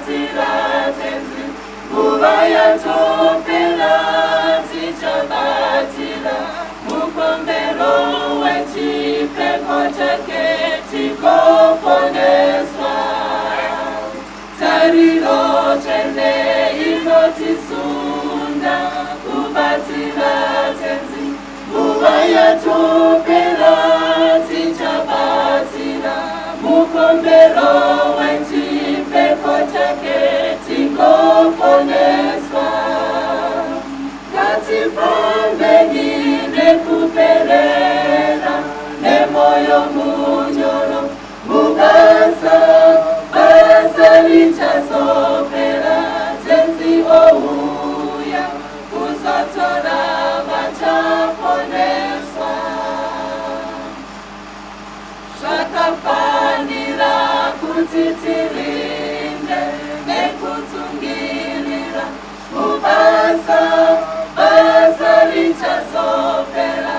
Kubatira Tenzi, nguva yatopera, tichabatira mukombero wechipfeko chake tikoponeswa. Tariro tsvene inotisunda kubatira Tenzi, nguva yatopera, tichabatira mukombero wechipfeko chake tikoponeswa. Ngatifambei nekuperera, nemoyo munyoro mubasa, basa richazopera, Tenzi ouya kuzotora vachaponeswa. Zvakafanira kuti tirinde nekutsungirira mubasa, basa richazopera,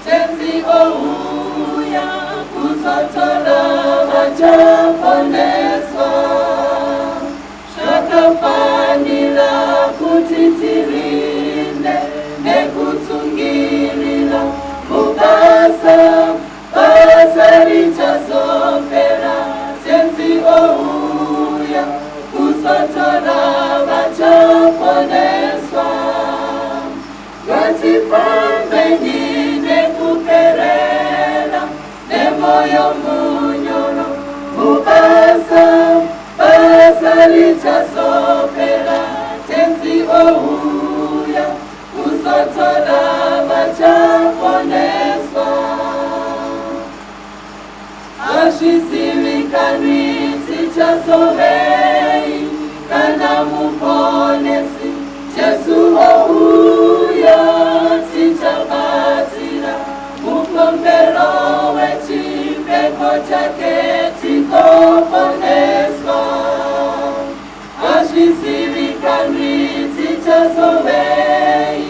Tenzi ouya kuzotora vachaponeswa. Zvakafanira kuti tirinde nekutsungirira mubasa, basa richazopera, Tenzi ouya kuzotora vachaponeswa. Ngatifambei nekuperera, nemoyo munyoro mubasa, basa richazopera, Tenzi ouya kuzotora vachaponeswa. Hazvizivikanwi tichazovei kana Muponesi Jesu ouya. Tichabatira mukombero wechipfeko chake tikoponeswa. Hazvizivikanwi tichazovei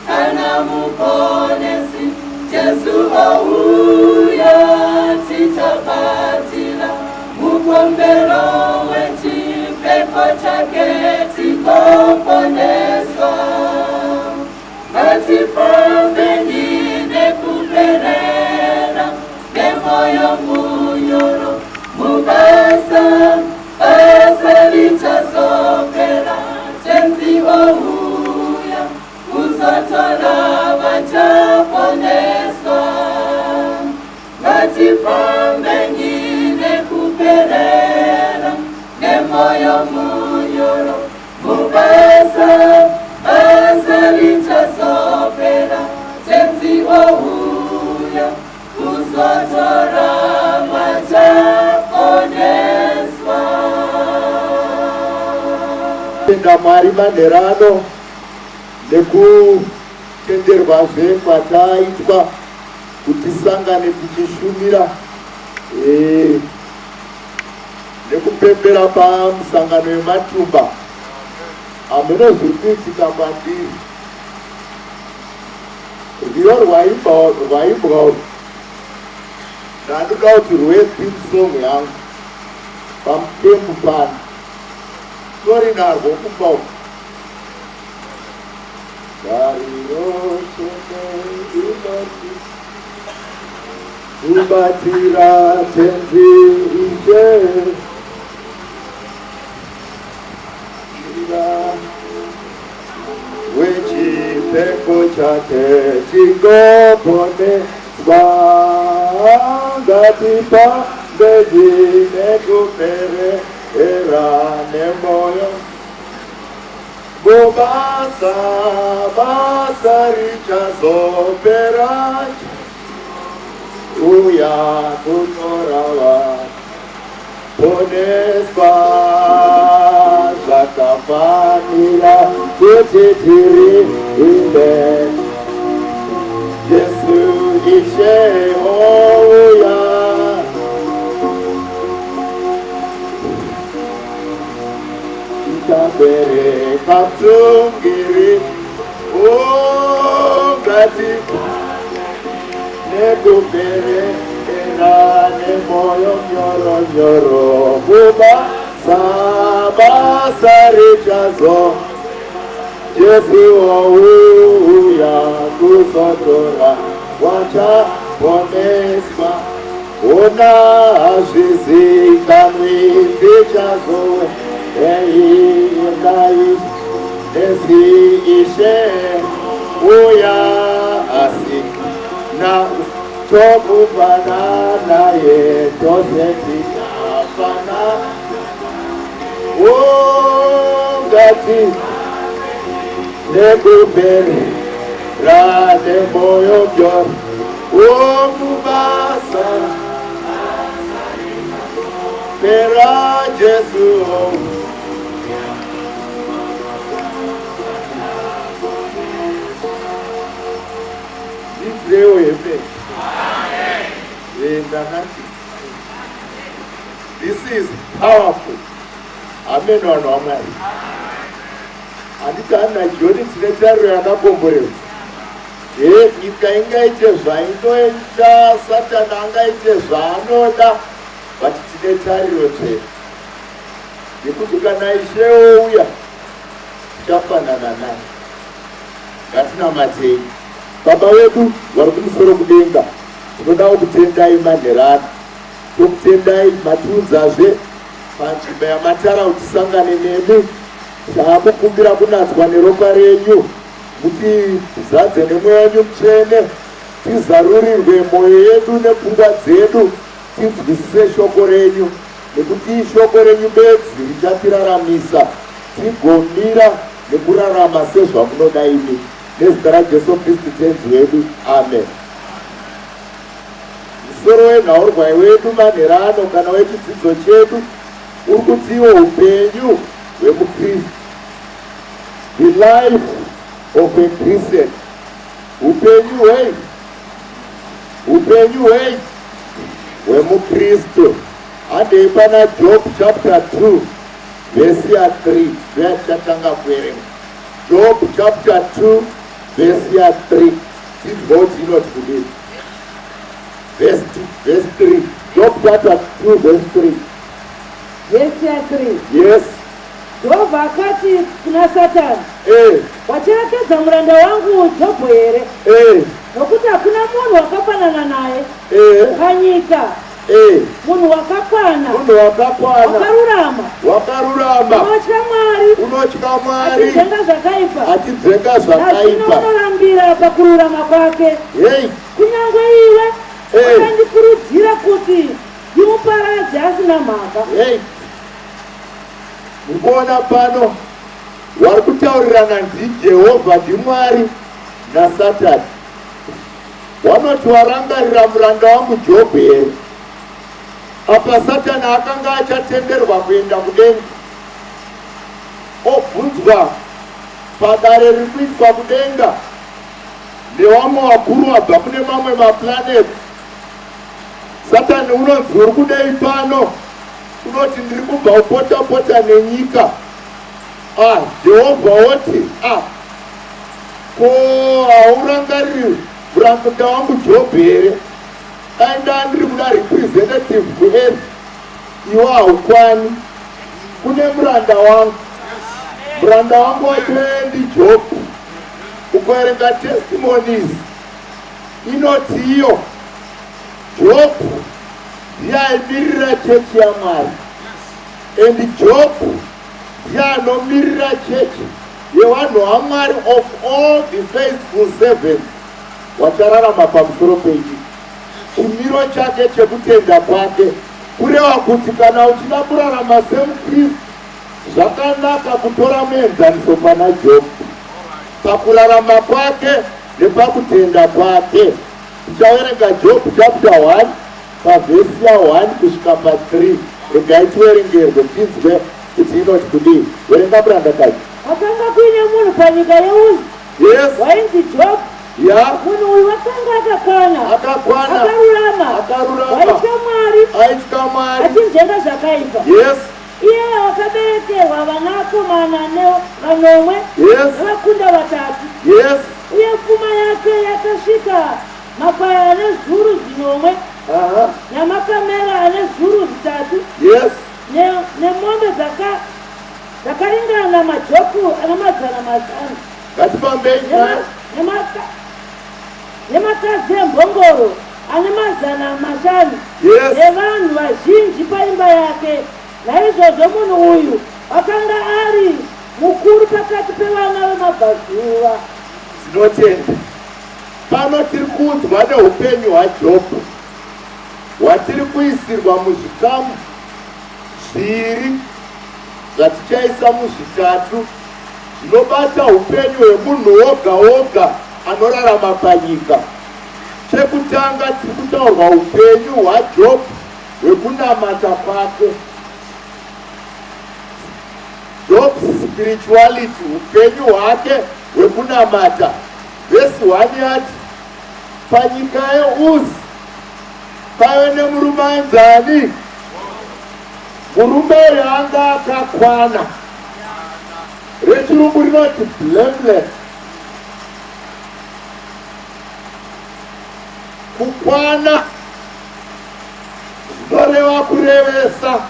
kana Muponesi Jesu ouya. Tichabatira mukombero wechipfeko chake tikoponeswa. Ngatifambei nekuperera, nemoyo munyoro mubasa, basa richazopera, Tenzi ouya kuzotora vachaponeswa. Ngatifambei nekuperera, nemoyo munyoro mubasa, basa richazopera, Tenzi ouya kuzotora vachaponeswa. Tenda Mwari manheru ano nekutenderwazve kwataitwa kuti tisangane tichishumira nekupembera pamusangano wematumba. Hameno zviri kuitika kwandiri. Rwiyo rwaimbwa urwu ndandoda kuti rwuve theme song yangu pamukembu pano. Tori narwo kumba uku. Tariro tsvene inoti kubatira Tenzi Ishe ira wechipfeko chake tingoponeswa. Ngatifambei nekuperera, nemoyo mubasa, basa richazopera, uya kutora vaponeswa. Zvakafanira kuti tirinde, Jesu Ishe ouya. Tichabereka tsungiri ungati nekuperera, nemoyo nyoro nyoro mubasa, basa. Tichazo Jesu ouya kuzotora wachaponeswa. Ona hazvizikanwi tichazo ei nesi Ishe uya asi na tokupana naye tose tichafana ungati nekupera nemoyo mnyoro womubasa pera Jesu. Ndidzirewo hembe. Ndanati this is powerful. Amen, vanhu vaMwari. Handiti ana Joni tine tariro yakakomborerwa? E, nyika ingaite zvainoita, Satani angaite zvaanoda, but tine tariro tsvene yekuti kana Ishe ouya tichafanana naye. Ngatinamatei. Baba vedu vari kumusoro kudenga, tinodawo kutendai manherano. Tokutendai matiunzazve panzvimbo yamatara kuti tisangane nemi. Taakukumbira kunatswa neropa renyu, mutizadze nemweya wenyu mutsvene, tizarurirwe mwoyo yedu nepfungwa dzedu, tinzwisise shoko renyu, nekuti ishoko renyu bedzi richatiraramisa tigomira nekurarama sezvamunoda imi. Nezita raJesu Kristu Tenzi wedu, amen. Musoro wenhaurwa wedu manherano kana wechidzidzo chedu uri kutiwo upenyu hwemuKristu, the life of a Christian. Upenyu hwei? Upenyu hwei hwemuKristu? Handei pana Job chapter 2 vhesi ya3, ndoyatichatanga kuverenga. Job chapter 2 vhesi ya3, tinzwa kuti inoti kudini. Verse 2, verse 3. Job chapter 2 verse 3. Vhesi ya3. Yes. Jehovha akati kuna Satani, "Wacherekedza muranda wangu Jobho here? Nokuti hakuna munhu wakafanana naye panyika, munhu wakakwana, munhu wakakwana, wakarurama, wakarurama, unotya Mwari, unotya Mwari, achidzenga zvakaipa, achidzenga nazvino zvakaipa. Unorambira pakururama kwake. Hei. Kunyange iwe wakandikurudzira kuti ndimuparadze asina mhaka." Hei, mukuona pano wari kutaurirana ndiJehovha, ndiMwari naSatani. Wanoti, "Warangarira muranda wangu Jobhu here?" Apa Satani akanga achatenderwa kuenda kudenga, obvunzwa padare riri kuitwa kudenga nevamwe vakuru vabva kune mamwe maplanets. Satani unonzi, "Uri kudei pano?" Unoti, "Ndiri kubva kupota-pota nenyika." Ah, Jehovha woti, "Ah, ko haurangariri muranda wangu Jobhu here? Aenda, ndiri kuda representative kuearth, iwe haukwani. Kune muranda wangu, muranda wangu wacho ndiJobhu." Ukaverenga testimonies, inoti iyo Jobhu ndiye aimirira chechi yaMwari, and Jobhu ndiye anomirira chechi yevanhu vaMwari. Of all the faithful servants wachararama pamusoro penyika, chimiro chake chekutenda kwake, kureva kuti kana uchida kurarama semuKristu zvakanaka, kutora muenzaniso pana Jobhu pakurarama kwake nepakutenda kwake. Tichaverenga Job chapter 1 pavhesi ya1 kusvika pa3. Regai tiverengerwe, tinzwe kuti inoti kudii. Verenga, murandakadzi. Wakanga kuine munhu panyika yeUzi wainzi Jobho. Munhu uyu wakanga akakwana, Akakwana, akarurama, akarurama, waitya Mwari, aitya Mwari, achinzvenga zvakaipa. Iye wakaberekerwa vanakomana vanomwe navakunda vatatu. Uye pfuma yake yakasvika makwai ane 7,000 namakamera ane 3,000 nemombe dzakaringana. Akatakura majoko ana 500. Ngatifambei nyaya. Nemakadzi embongoro ane 500. Yes. Nevanhu vazhinji paimba yake. Naizvozvo munhu uyu akanga ari mukuru pakati pevana vemabvazuva. Tinotenda. Pano tiri kuudzwa neupenyu hwaJobho hwatiri kuisirwa muzvikamu zviviri zvatichaisa muzvitatu zvinobata upenyu hwemunhu woga woga anorarama panyika. Chekutanga tiri kutaurwa upenyu hwaJobho hwekunamata kwake. Job's spirituality, upenyu hwake hwekunamata. Vhesi 1 yati panyika yeUzi paive nemurume ainzi ani? Murume uyu anga akakwana. Rechirungu rinoti blameless. Kukwana zvinoreva kurevesa,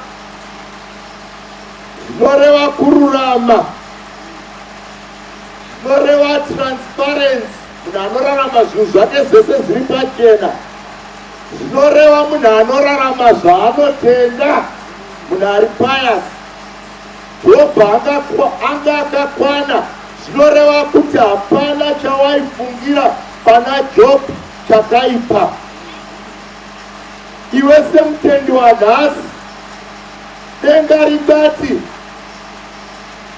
zvinoreva kururama, zvinoreva transparency. Munhu anorarama zvinhu zvake zvese zviri pachena, zvinoreva munhu anorarama zvaanotenda, munhu ari pious. Jobho anga akakwana, zvinoreva kuti hapana chawaifungira pana Job chakaipa. Iwe semutendi wanhasi, denga ringati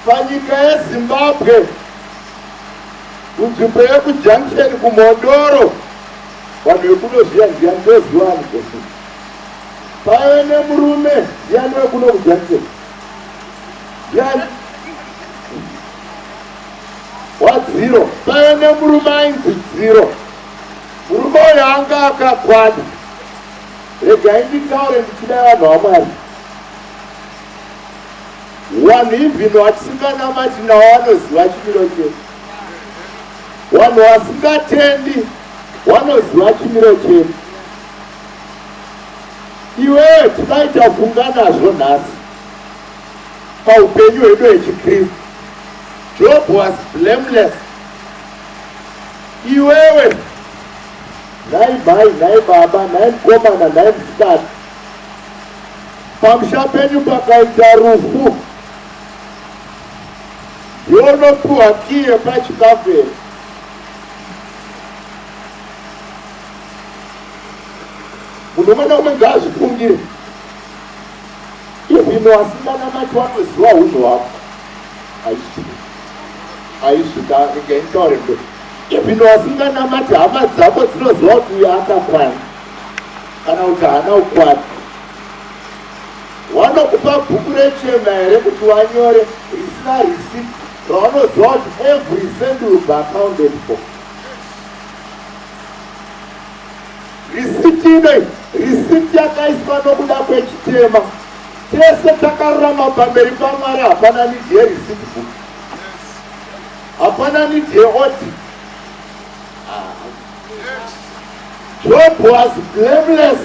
panyika yeZimbabwe, kunzvimbo yekuJunction kuMhondoro, vanhu vekuno zviya ndiani ndoziva ani gosi, paive nemurume ndiani wekuno kuJunction, ndiani wadziro, paive nemurume ainzi Dziro. Murume uyu anga akakwana. Regai nditaure ndichida vanhu vaMwari. Vanhu even vatisinganamati navo vanoziva chimiro chedu. Vanhu vasingatendi vanoziva chimiro chedu. Iwewe tidai tafunga nazvo nhasi paupenyu hwedu hwechiKristu. Job was blameless. Iwewe nhai mhai, nhai baba, nhai mukomana, nhai musikana, pamusha penyu pakaita rufu, ndiwe unopiwa kiyi yepachikafu here? Munhu umwe naumwe ngaazvifungire. Even vasinganamati vanoziva hunhu hwako. Aisvika regai nditaure ndo. Even vasinganamati hama dzako dzinoziva kuti uyu akakwana kana kuti haana kukwana. Wanokupa bhuku rechema here kuti wanyore risina receipt rawanoziva kuti every cent will be accounted for? Risiti inoi risiti yakaiswa nokuda kwechitema. Tese takarurama pamberi paMwari, hapana need yereceipt book, hapana need yeaudit. Job was blameless.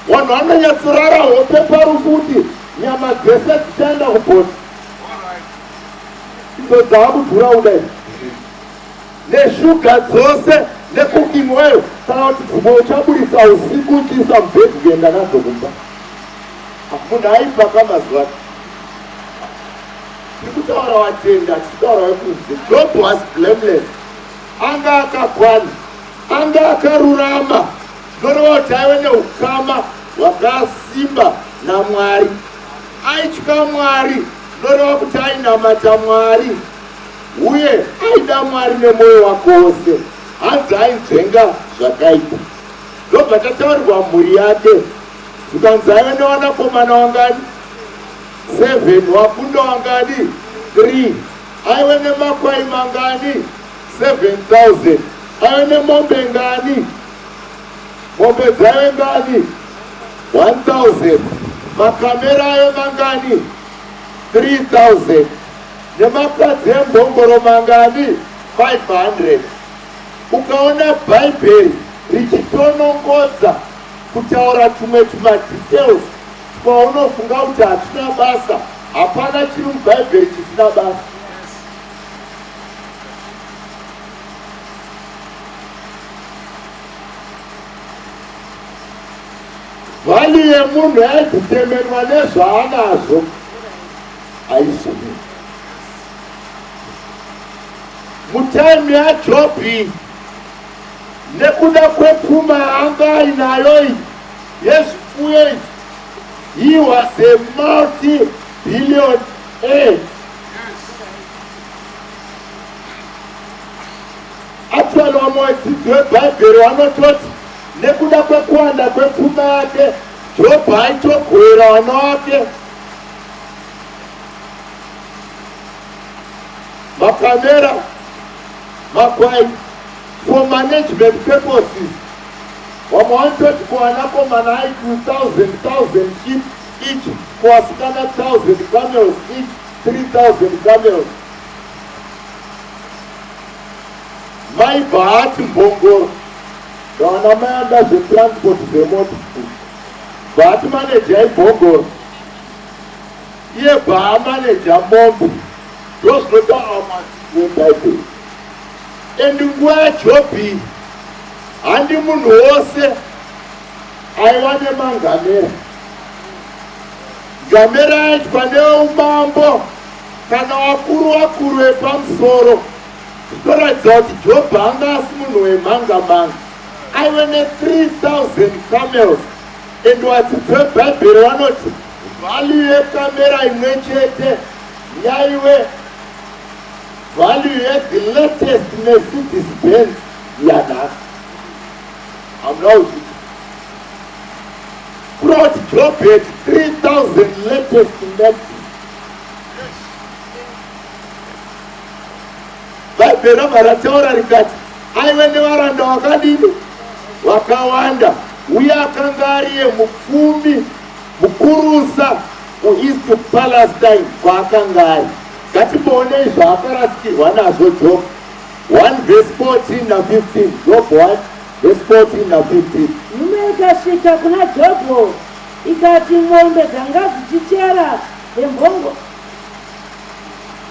Vanhu vanonyatsorara hope parufu kuti nyama dzese dzichaenda kubhoti, idzo dzaakudhura kudai neshuga dzose necooking oil, kana kuti dzimwe uchaburitsa usiku uchiisa mubhegi kuenda nadzo kumba. Munhu aipaka mazuva tiri kutaura watenda, tichitaura wekunze. Job was blameless, anga akakwana, anga akarurama, zvinoreva kuti aive neukama hwakasimba naMwari, aitya Mwari, zvinoreva kuti ainamata Mwari uye aida Mwari nemwoyo wake wose. Hanzi ainzvenga zvakaipa. Ndobva tataurirwa mhuri yake, zvikanzi aive nevanakomana wangani? 7. Wakunda wangani? 3. Aive nemakwai mangani? 7000. Aive nemombe ngani? Mombe dzaive ngani? 1000. Makamera aive mangani? 3000. Nemakadzi embongoro mangani? 500. Ukaona Bhaibheri richitonongodza kutaura tumwe tumadetails kwaunofunga kuti hatina basa, hapana chiri muBhaibheri chisina basa. Value yemunhu yaidhitemenwa nezvaanazvo haisviki. Mutime yaJobhi nekuda kwepfuma yaanga ainayo iyi yezvipfuyo izvi, he was a multi billionaire. Actually vamwe vadzidzi veBhaibheri vanototi nekuda kwekuwanda kwepfuma yake, Jobho aitogovera vana vake makamera, makwai for management purposes. Vamwe vanototi kuvanakomana aiti 1000 1000 sheep each, kuvasikana 1000 camels each, 3000 camels. Mai bvaati mbongoro ndawana mai anoda zvetransport zvemota bvaati maneja ibhongoro iye bvaamaneja mombe ndozvinotaura madzidzi webhaibheri and nguva yajobhi handi munhu wose aiva nemangamera ngamera yaitwa neumambo Kana vakuru vakuru vepamusoro zvinoratidza kuti Jobho anga asi munhu wemhanga mhanga. Aive ne 3000 camels and vadzidzi vebhaibheri vanoti value yekamera imwe chete yaive value yethe latest Mercedes Benz yanhasi. Hamuna kuzviti kureva kuti Job had 3000 latest Mercedes. Bhaibheri rabva rataura rikati aive nevaranda vakadini vakawanda uye akanga ariye mupfumi mukurusa muEast Palestine kwaakanga ari. Ngatimboonei zvaakarasikirwa nazvo Job 1 verse 14 na 15. Job 1 verse 14 na 15. Nhume ikasvika kuna Jobho ikati, Mombe dzanga dzichichera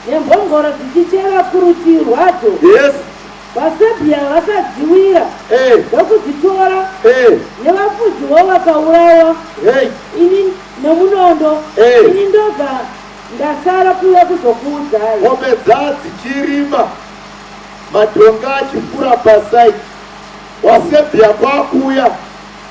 nembongoro dzichichera kurutivi rwadzo. Yes. VaSebhia vakadziwira eh. ndokudzitora eh. nevafudziwo vakaurawa hey. Ini nomunondo eh. Ini ndoga ndasara kuuya kuzokuudzai. Mombe dzadzichirima madhonga achifura pasaidi waSebhia kwakuuya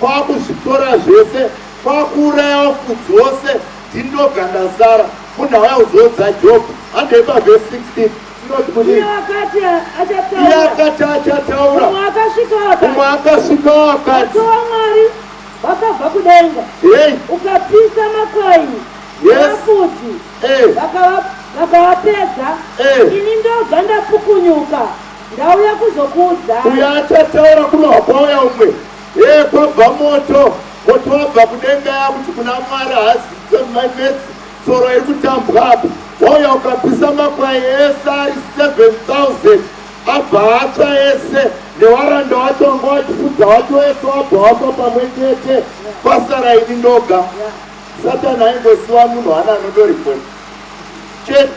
kwakuzvitora zvese kwakuuraya vafudzi vose ndindoga ndasara munhu auya kuzoudza Job handei pavhesi 16 inoti kudii Iye akati iye achataura akati achataura mumwe akasvika mumwe akati akasvikawo akati moto waMwari wakabva kudenga hei ukapisa makwai Yes. nevafudzi eh, vakavapedza eh. ini ndoga ndapukunyuka ndauya kuzokuudzai uyo achataura kunobva kwauya umwe ee kwabva moto moto wabva kudenga yakuti kuna Mwari haazitse tsoro iri kutambwa apo wauya ukapisa makwai ese ari 7000 abva atsva ese newaranda wacho wanga wachifudza wacho wese wabva wafa pamwe chete kwasara ini ndoga. Satani aingosiwa munhu ana anondoripota chete.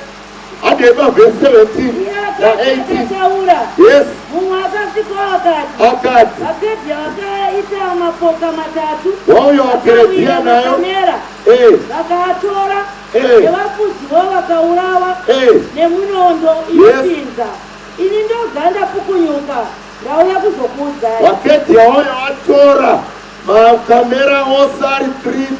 Handei pavhesi 17 Iye na akati 18. achataura Yes, mumwe akasvikawo akati akati vaKeredhia vakaita mapoka matatu wauya wakeredhiya vakawira nayo makamera eh, vakaatora eh, nevafudziwo vakaurawa eh. nemunondo inopinza ini ndoga ndapukunyuka ndauya kuzokuudzai Wakeredhiya wauya watora makamera ose ari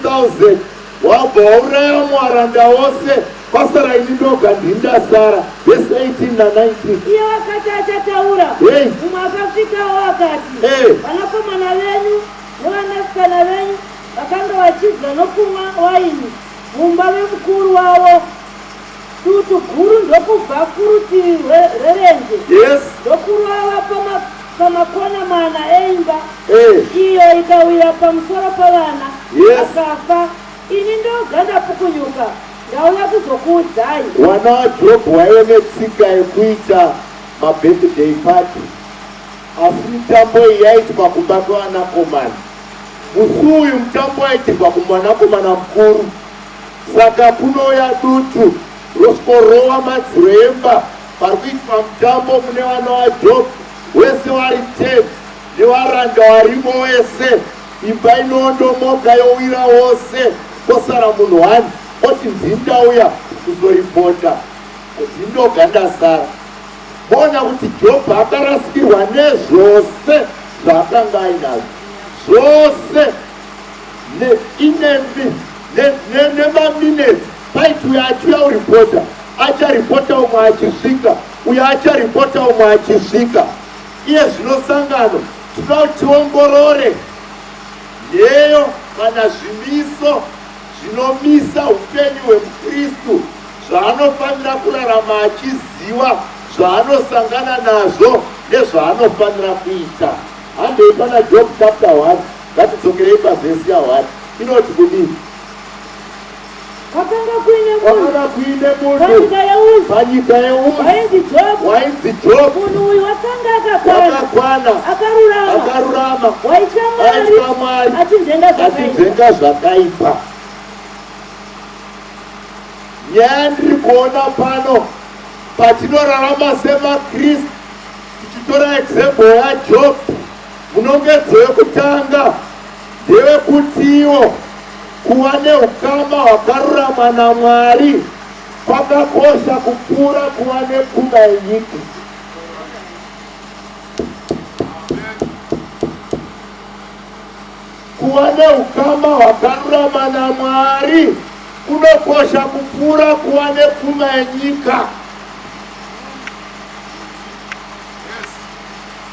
3000 wabva wauraya mwaranda wose kwasara ini ndoga ndindasara. Vhesi 18 na 19. Iye wakati achataura Hey. mumwe akasvikawo akati Eh. vanakomana venyu nevanasikana venyu vakanga vachidya nokumwa waini mumba memukuru wavo dutu guru ndokubva kurutivi rwerenje Yes. ndokurova pamakona mana eimba Eh. iyo ikawira pamusoro pavana Yes. vakafa ini ndoga ndapukunyuka ndauya kuzokuudzai. Wana waJobho waive netsika yekuita mabirthday party, asi mitambo iyi yaitwa kumba kwevanakomana. Musi uyu mutambo waitirwa kumwanakomana mukuru, saka kunouya dutu rosvikorowa madziro emba pari kuitwa mutambo mune vana vaJob wese wari 10 nevaranda warimo wese. Imba inoondomoka yowira wose, kosara munhu one oti ndini ndauya kuzoripota, ndini ndoga ndasara. Moona kuti Jobho akarasikirwa nezvose zvaakanga ainazvo zvose nemaminetsi paiti uyo achiuya uripota acharipota umwe achisvika uyo acharipota umwe achisvika. Iye zvino sangano tinoda kuti tiongorore nheyo kana zvimiso zvinomisa upenyu hwemuKristu zvaanofanira kurarama achiziva zvaanosangana nazvo nezvaanofanira kuita. Handei pana Job chapter 1, ngatidzokerei pavhesi ya 1 inoti kudii? Kwakanga kuine munhu Kwakanga kuine munhu panyika yeUzi panyika yeUzi wainzi Job. wainzi Job, Munhu uyu wakanga akakwana, wakakwana, akarurama, akarurama, waitya Mwari, aitya Mwari, achinzvenga zvakaipa. achinzvenga zvakaipa. Nyaya yandiri kuona pano, patinorarama semaKristu tichitora example yaJob, munongedzo wekutanga ndewekutiwo kuva neukama hwakarurama naMwari kwakakosha kupfuura kuva nepfuma yenyika. Kuva neukama hwakarurama naMwari kunokosha kupfuura kuva nepfuma yenyika.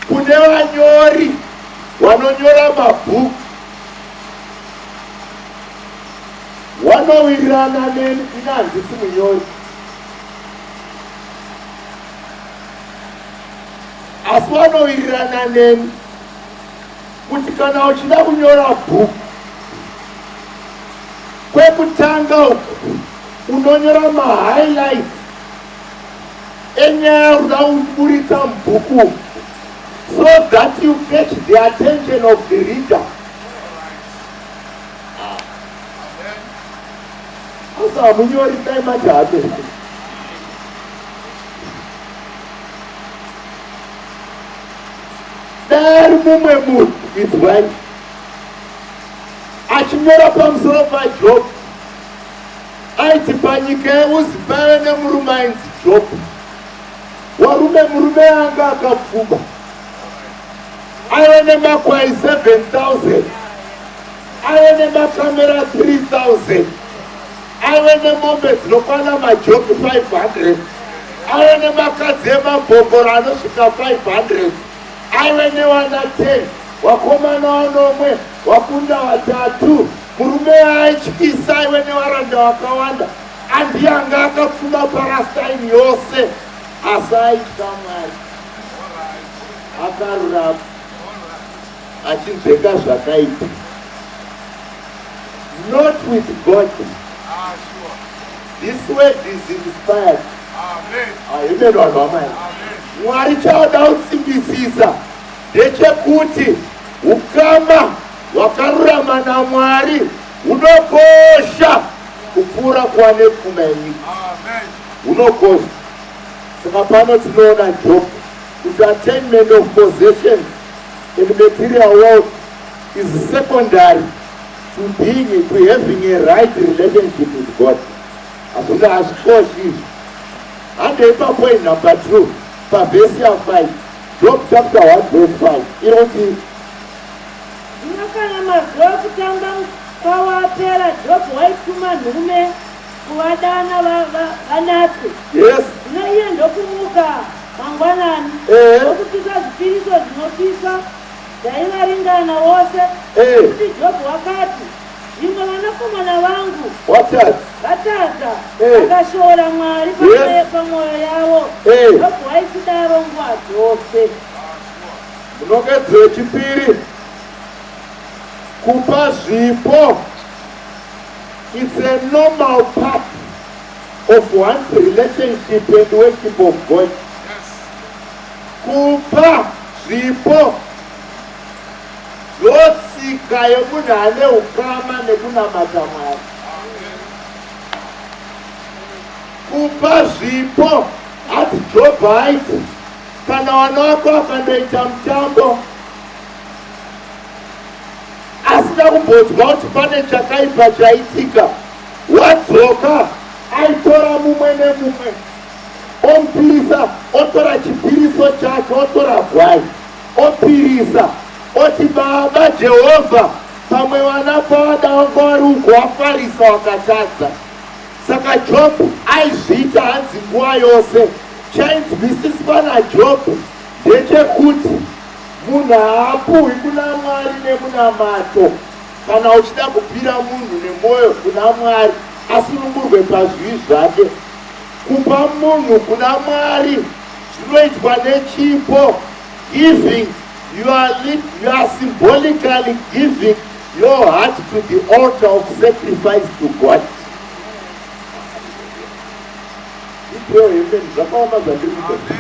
Kune vanyori vanonyora mabhuku wanowirirana neni, ini handisi munyori, asi wanowirirana neni kuti kana uchida kunyora bhuku kwekutanga uku unonyora mahighlights enyaya unoda kuburitsa mubhuku so that you catch the attention of the reader. Asi hamunyori dai mati habe. Dai ari mumwe munhu izwai achinyora pamusoro paJob aiti panyika yeUzi paive nemurume ainzi Job. Warume murume anga akapfuma aive nemakwai 7000 aive nemakamera 3000 aive nemombe dzinokwana majoki 500 aive nemakadzi emabhongoro anosvika 500 aive nevana 10 wakomana wanomwe wakunda watatu. Murume aityisa aive nevaranda vakawanda andiye anga akapfuma Palestine yose, asi aitya Mwari, akarurama, achinzvenga zvakaipa. Not with God. This word is inspired. Amen. Vanhu vaMwari. Mwari chaoda kusimbisisa ndechekuti ukama hwakarurama naMwari hunokosha kupfuura kuva nepfuma yenyika. Hunokosha. Saka pano tinoona Job kuti attainment of possessions and material wealth is secondary to being to having a right relationship with God. Hazvina hazvikoshi izvi. Handei papoint number 2 pavhesi ya 5 Job chapter 1 verse 5 iri kuti Zvino kana mazuva okutamba kwavo apera, Jobho waituma nhume kuvadana vanatswe. Yes. Zvino iye ndokumuka mangwanani, ndokupisa zvipiriso zvinopiswa zvaivaringana vose. Nokuti Jobho wakati, Zvimwe vanakomana vangu Watadza. vatadza, vakashora Mwari pamwoyo yavo. Jobho waisidaro nguva dzose. Munongedzo yechipiri, kupa zvipo. It's a normal part of one's relationship and worship of God. Kupa zvipo zvotsika. Itsika yemunhu ane ukama nekunamata Mwari. Kupa zvipo hanzi Jobho aiti kana wana wako akandoita mutambo asina kumbonzwa kuti pane chakaipa chaitika wadzoka aitora mumwe nemumwe omupirisa otora chipiriso chake otora gwai opirisa oti baba jehovha pamwe vana pavada vanga vari uko wafarisa wakatadza saka jobhu aizviita hanzi nguva yose chainzwisiswa najobhu ndechekuti Munhu haapuhwi kuna Mwari nemunamato. Kana uchida kupira munhu nemwoyo kuna Mwari asunungurwe pazvivi zvake. Kupa munhu kuna Mwari zvinoitwa nechipo. Giving, you are, you are symbolically giving your heart to the altar of sacrifice to God. Ipiwo amen zvakaoma zvandiri kuita.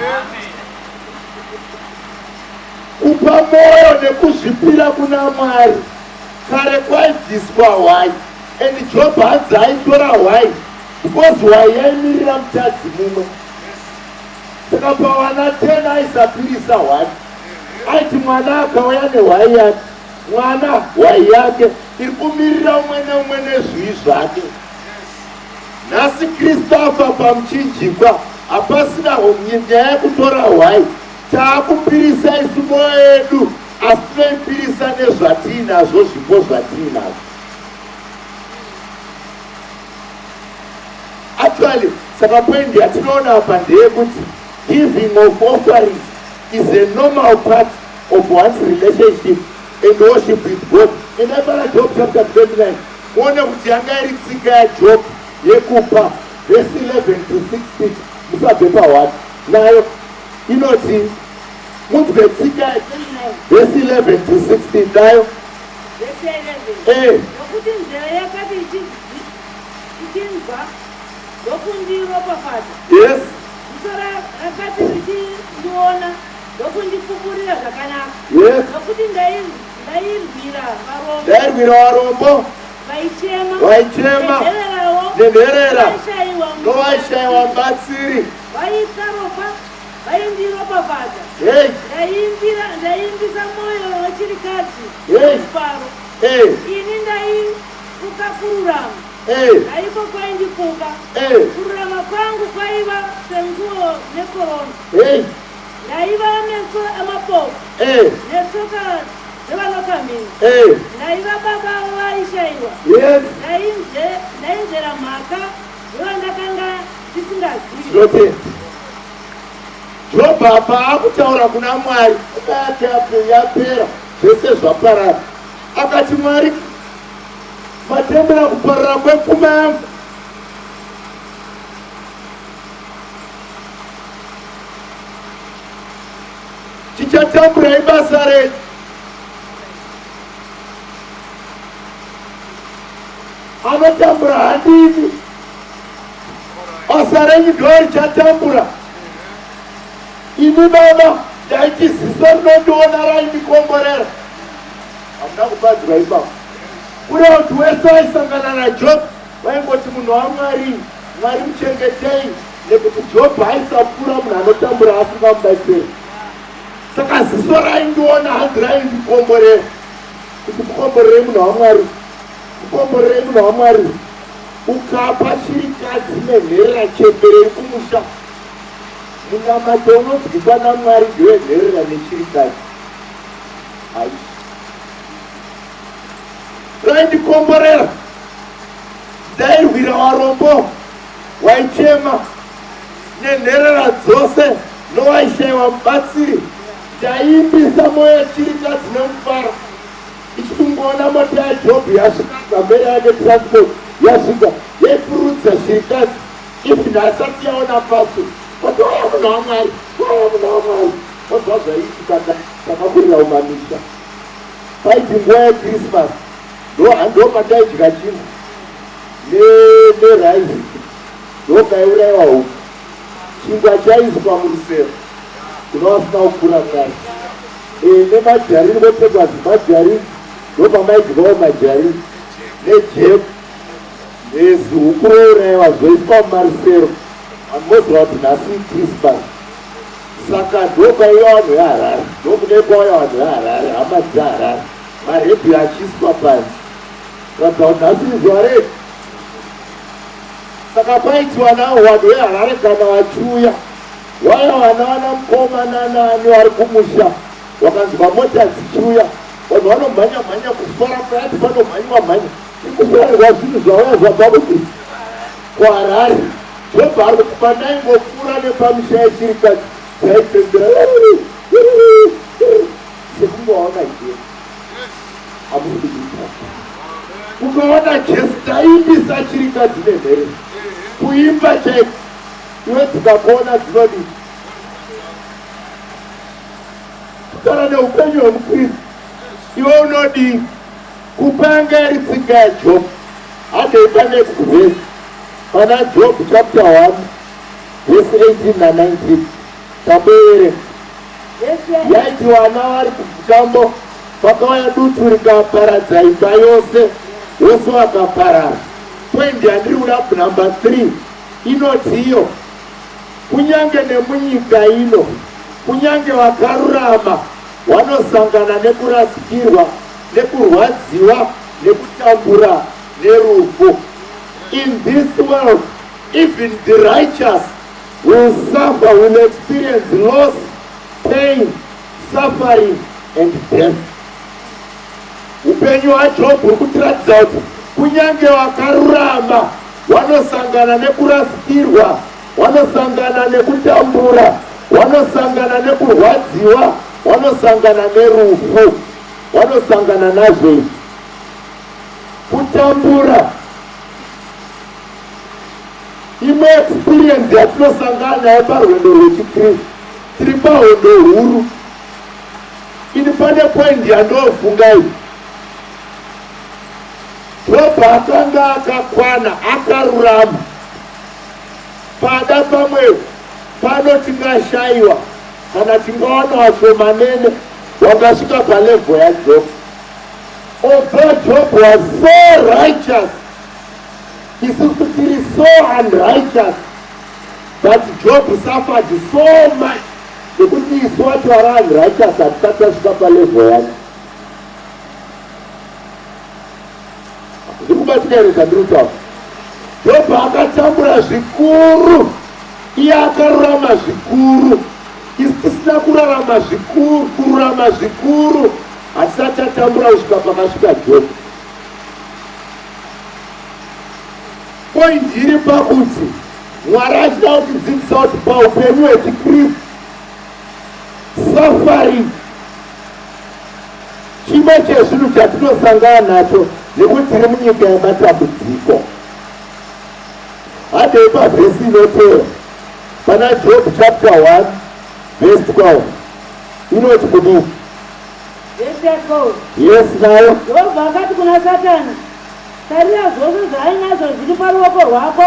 Kupa mwoyo nekuzvipira kuna Mwari. Kare kwaibviswa hwai and Job hanzi aitora hwai because hwai yaimirira mutadzi mumwe. Saka pavana 10 aisapirisa hwai. Aiti mwana akauya nehwai yake, mwana hwai yake iri kumirira umwe neumwe nezvivi zvake. Nhasi Kristu afa pamuchinjikwa, hapasina nyaya yekutora hwai. Taakupirisa isu mwoyo yedu, asi tinoipirisa nezvatiinazvo, zvipo zvatiinazvo. Actually, saka point yatinoona apa ndeyekuti giving of offerings is a normal part of one's relationship and worship with God. Endai pana Job chapter 29 muone kuti yanga iri tsika yaJob yekupa verse 11 to 16 musabve pa1 nayo inoti munzwe tsika verse 11 to 16 nayo Verse 11. Eh. Nokuti nzeve yakati ichinzwa ndokundiropafadza. Yes. Ziso rakati richindiona ndokundipupurira zvakanaka. Yes. Nokuti ndairwira varombo. Ndairwira varombo. Vaichema. Vaichema. Nenhererawo. Nenherera. Novaishaiwa Novaishaiwa mubatsiri. Vaisaropa vaindiropafadza. Hey. Ndaiimbira ndaiimbisa mwoyo wechirikadzi Hey. nomufaro. Hey. Ini ndaifuka kururama. Hey. Naiko kwaindifuka. Hey. Kururama kwangu kwaiva senguo nekorona. Hey. Ndaiva meso amapofu Hey. netsoka dzevanokamhina. Hey. Ndaiva baba vaishaiwa. Yes. Ndainzvera mhaka yevandakanga ndisingazivi. Tinotenda. Jobho apa akutaura kuna Mwari, pfuma yake yapera, zvese zvaparara. Akati Mwari, matembera kuparara kwepfuma yangu. Tichatambura ibasa renyu. Anotambura handini. Basa renyu ndo richatambura. Ini baba ndaiti ziso rinondiona raindikomborera. Hamuna kubadzwa ipapo. Kureva kuti wese aisangana naJob vaingoti munhu waMwari, Mwari muchengetei nekuti Job aisapfuura munhu anotambura asingamubatsiri. Saka ziso raindiona hanzi raindikomborera. Kuti mukomborerei munhu waMwari. Mukomborerei munhu waMwari. Ukapa chirikadzi nenherera chembere iri kumusha. Munamato unonzwikwa naMwari ndewenherera nechirikadzi. Hai. Raindikomborera. Ndairwira warombo waichema nenherera dzose nowaishaiwa mubatsiri. Ndaiimbisa mwoyo chirikadzi nemufaro. Ichikungoona mota yaJob yasvika gamberi yake transport yasvika yaipururudza shirikadzi even asati yaona paso but waya munhu wamwari waya munhu wamwari wazva zvaiitika takakurira mumamisha paiti nguva yechristmas ndo pataidya chingwa nerice ndopaiurayiwa huku chingwa chaiswa murusero kuna vasina kukura kare e, nemajarini vopfekwa zimajarini. Ndopamaidyawo majari nejemu nezihuku rouraiwa zvoiswa mumarusero. Vanhu voziva kuti nhasi iChristmas. Saka ndopaiuya vanhu veHarare, ndokudai kwauya vanhu veHarare, hama dzeHarare, maredhiyo achiiswa panze kuratidza kuti nhasi izuva redu. Saka paitiwa nawo vanhu veHarare kana vachiuya, waya vana vana mukoma nanaani vari kumusha wakanzwa mota dzichiuya, vanhu vanomhanya mhanya kufara murati panomhanyiwa mhanya tikufarirwa zvinhu zvauya zvabva kupi kuHarare. Jobho ari kuti pandaingopfuura nepamisha yechirikadzi dzaipembera sekunge waona Jesu. Hamusi kuziva. Ukaona Jesu taimbisa chirikadzi nemhere kuimba chaiko iwe dzikakuona dzinodii? Kutaura neupenyu hwemukristu iwe unodii? Kupa yanga iri tsika yaJob. Handei panext verse pana Job chapter 1 verse 18 na 19 tamboeverenga. Yaiti vana vari kumutambo pakauya dutu rikaparadza imba yose, wose wakaparara. Point yandiri kuda number 3 inoti iyo kunyange nemunyika ino kunyange vakarurama wanosangana nekurasikirwa nekurwadziwa nekutambura nerufu. In this world even the righteous will suffer, will experience loss, pain, suffering and death. Upenyu hwaJob huri kutiratidza kuti kunyange vakarurama wanosangana nekurasikirwa, wanosangana nekutambura, wanosangana nekurwadziwa, wanosangana nerufu, wanosangana nazvo izvi. Kutambura imwe experience yatinosangana nayo parwendo rwechikristu. Tiri pahondo huru. Ini pane point yandofunga iyi. Jobho akanga akakwana, akarurama. Pada pamwe pano tingashayiwa kana tingawana vashomanene wakasvika palevel yaJobho. Although Job was so righteous, isusu tiri so unrighteous, but Job suffered so much nekuti isu wacho vari unrighteous hatisati tasvika palevel yacho. Zviri kubatika here zvandiri kutaura? Jobho akatambura zvikuru, iye akarurama zvikuru. Isu tisina kurarama zvikuru, kururama zvikuru, hatisati tatambura kusvika pakasvika Jobho. Point iri pakuti Mwari achida kutidzidzisa kuti paupenyu hwechiKristu suffering Chimwe chezvinhu chatinosangana nacho nekuti tiri munyika yematambudziko. Handei pavhesi inotevera pana Job chapter 1 verse 12 inoti kudii? Vhesi ya 12. Yes, nayo. Jehovha akati kuna Satani, Tarira zvose zvaainazvo zviri paruoko rwako,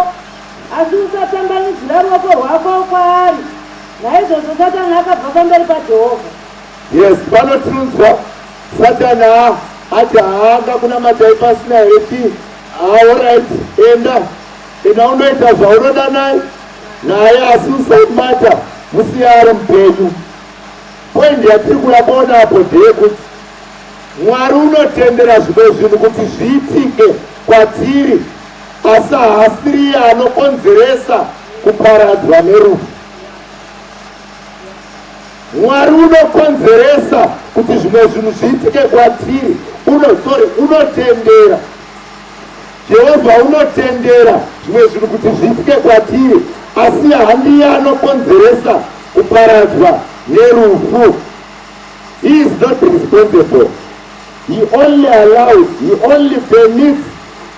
asi usatambanudzira ruoko rwako kwaari. Naizvozvo Satani akabva pamberi paJehovha. Yes, pano tinonzwa Satani haa ati haanga kunamatai pasina here chii? Haa alright, enda enda unoita zvaunoda naye naye asi usamubata musiye ari mupenyu. Point yatiri kuda kuona apo ndeyekuti Mwari unotendera zvimwe zvinhu kuti zviitike kwatiri asi haasiriye anokonzeresa kuparadzwa nerufu. Mwari unokonzeresa kuti zvimwe zvinhu zviitike kwatiri. Uno, sorry, unotendera. Jehovha unotendera zvimwe zvinhu kuti zviitike kwatiri, asi handiye anokonzeresa kuparadzwa nerufu. He is not responsible. He only allows, he only permits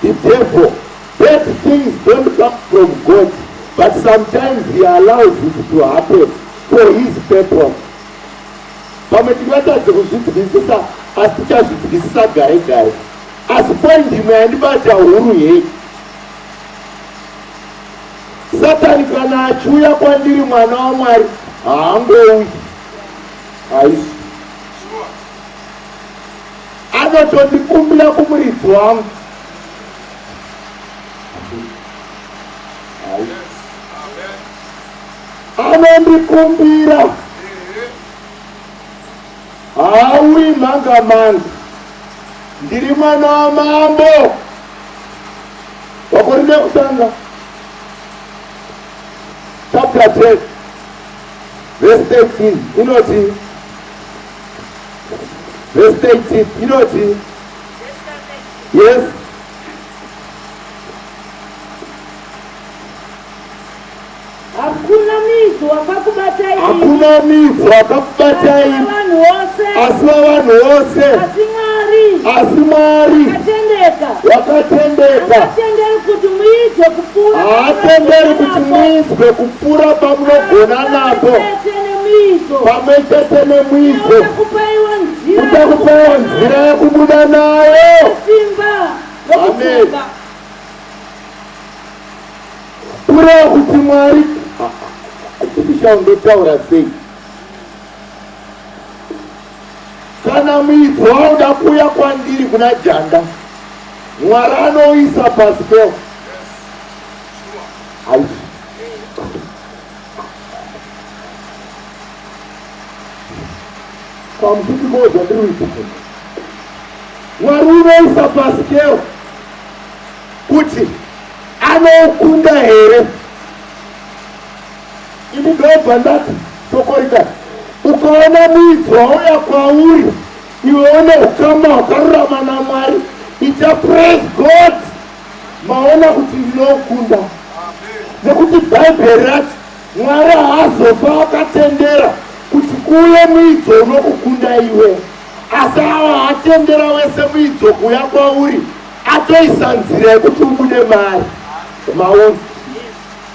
the devil. Bad things don't come from God, but sometimes he allows it to happen for his purpose. Pamwe tingatadze kuzvinzwisisa asi tichazvinzwisisa gare gare. Asi point imwe yandibata huru hei. Satani kana achiuya kwandiri mwana waMwari haangouyi. Haisi. Anotondikumbira kumuridzi wangu. Anondikumbira. Hauyi manga manga. Ndiri mwana wamambo. Vakorinde kutanga chapter 10 verse 13 inoti verse 13 inoti yes. Hakuna midzi wakakubatai imi. Hakuna midzi wakakubatai imi. Vanhu vose. Asi vavanhu vose. Asi Mwari. Asi Mwari. Wakatendeka. Wakatendeka. Haatenderi kuti muidzwe kupfuura. Haatenderi kuti muidzwe kupfuura pamunogona napo. Pamwe chete nemuidzo. Uchakupaiwo nzira. Uchakupaiwo nzira yekubuda nayo. Simba. Amen. Kureva kuti Mwari achibisha ndotaura sei? Kana muidzo wauda kuuya kwandiri kuna Janda, Mwari anoisa pasipeo. Pamusitiko zvandiri kuita. Mwari unoisa pasikeo kuti anoukunda here? Ini ndobva ndati tokorika, ukaona muidzo wauya kwauri iwe une ukama hwakarurama naMwari, ita praise God, maona kuti ndinoukunda, nekuti Bhaibheri rati Mwari haazofa akatendera kuti kuuye muidzo unokukunda iwe, asi awa atendera wese muidzo kuuya kwauri atoisa nzira yekuti ubude mari mauri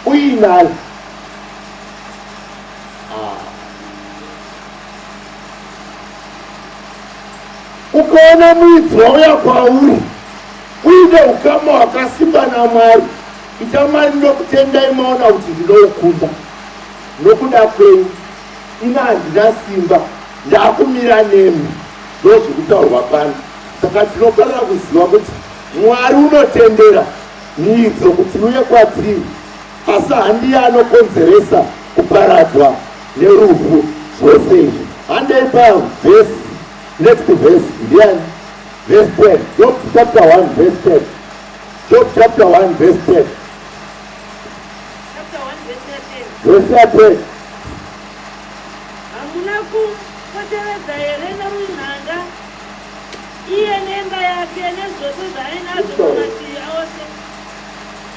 uinayo. Ah. Ukaona muidzi wauya kwauri uine ukama hwakasimba naMwari, ita Mwari ndinokutendai maona kuti ndinoukunda nokuda kwenyu. Ini handina simba, ndakumira nemi. Ndozvikutaurwa pano. Saka tinofanira kuziva kuti Mwari unotendera miidzo kuti iuye kwatiri, asi handiye anokonzeresa kuparadzwa nerufu zvose izvi. Handei pavhesi, next verse ndiani? Verse 10, Job chapter 1 verse 10. Job chapter 1 verse 10. Chapter 1 verse 10. Verse 10. Hamuna kupoteredza here norunhanga iye nemba yake nezvose zvaainazvo pamativi ose?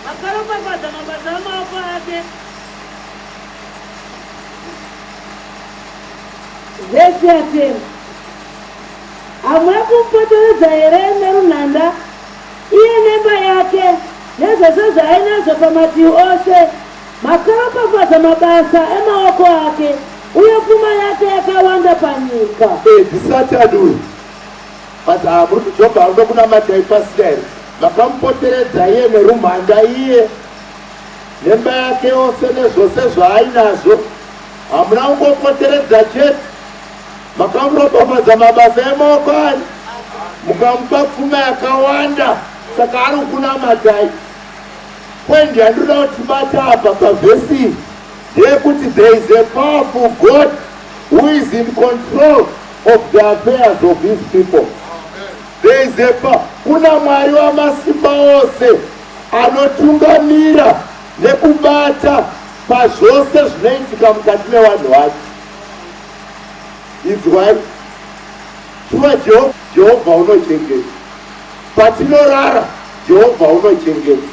Makaropafadza mabasa amaoko ake. Vhesi ya 10. Hamuna kumupoteredza here nerunhanda iye nemba yake nezvose zvaainazvo pamativi ose? Makaropafadza mabasa emaoko ake, uye pfuma yake yakawanda panyika. Eh, ndisatani uyu. But ah, muri kujobha hamuda kunamata ipasina here? Makamupoteredza iye nerumhanda iye nemba yake yose nezvose zvaainazvo. Hamuna kungopoteredza chete, makamuropafadza mabasa emaoko ake, mukamupa pfuma yakawanda, saka ari kukunamatai. Point yandinoda kuti tibate apa pavhesi iyi ndeyekuti there is a powerful God who is in control of the affairs of his people. There is a power. Kuna Mwari wamasimba ose anotungamira nekubata pazvose zvinoitika mukati mevanhu vake. Inzwai, shuwa Jehovha unochengeta. Patinorara, Jehovha unochengeta.